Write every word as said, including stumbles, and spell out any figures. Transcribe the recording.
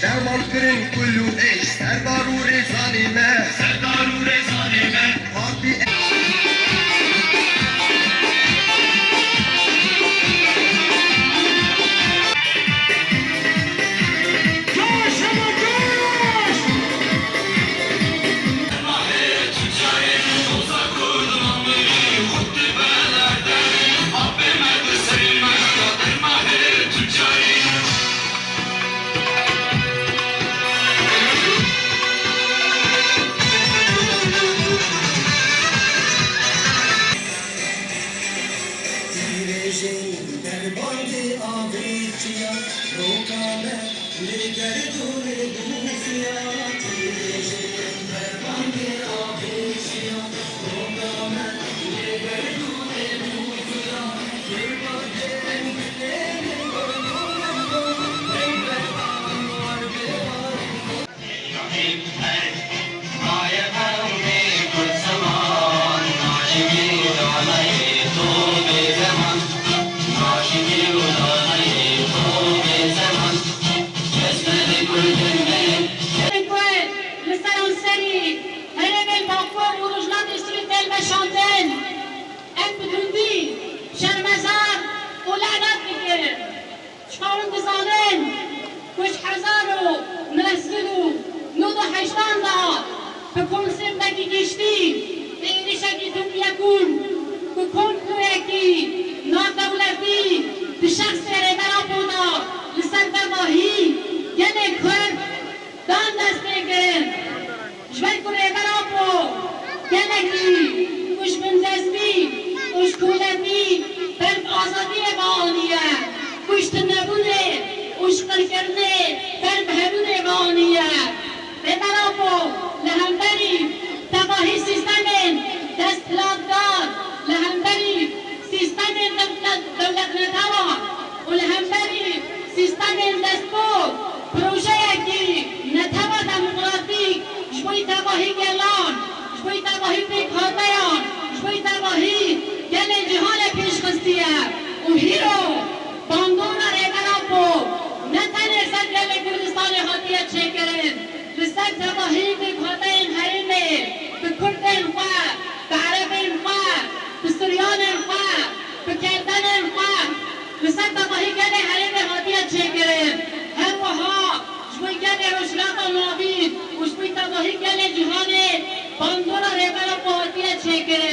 Derman kirin kul û êş, serdar û rêzanê me. Serdar û rêzanê me. Partî Li seranserî herêmên Bakur û Rojhilatê Sûrî tên meşandin, em bi tundî şermezar û le'net dikin. Ji xwe hûn dizanin ku ji hezar û neh sed û nod û heştan de bi konseptekî giştî êrîşekî tundbiyekûn ku komployekî navdewletî di şexsê Rêber Apo de li ser tevahî gelê Kurd dan destpêkirin. Ji ber ku Rêber Apo gelekî ku ji bindestî û ji koletî ber bi azadiyê ve aniye, ku ji tunebûnê û ji qirkirinê ber bi hebûnê ve aniye. Rêber Apo li hemberî tevahî sîstemên desthilatdar, li hemberî sîstemên dewlet-, dewletnetewa û li hemberî sîstemên destpok, projeyekî netewa demokratîk ji bo tevahî gelan, ji bo tevahî pêkhateyan, ji bo tevahî gelê cîhanê pêş xistiye û hîro bandora Rêber Apo ne tenê ser gelê Kurdistanê hatiye çêkirin, li ser tevahî pêkhateyên herêmê bi Kurdên xwe, bi Erebên xwe, bi Suryanên xwe, bi Keldenên xwe li ser tevahî gelê herêmê hatiye çêkirin. Her wiha ji bo gelê Rojhilata Navîn û ji bo tevahî gelê cîhanê bandora Rêber Apo hatiye çêkirin.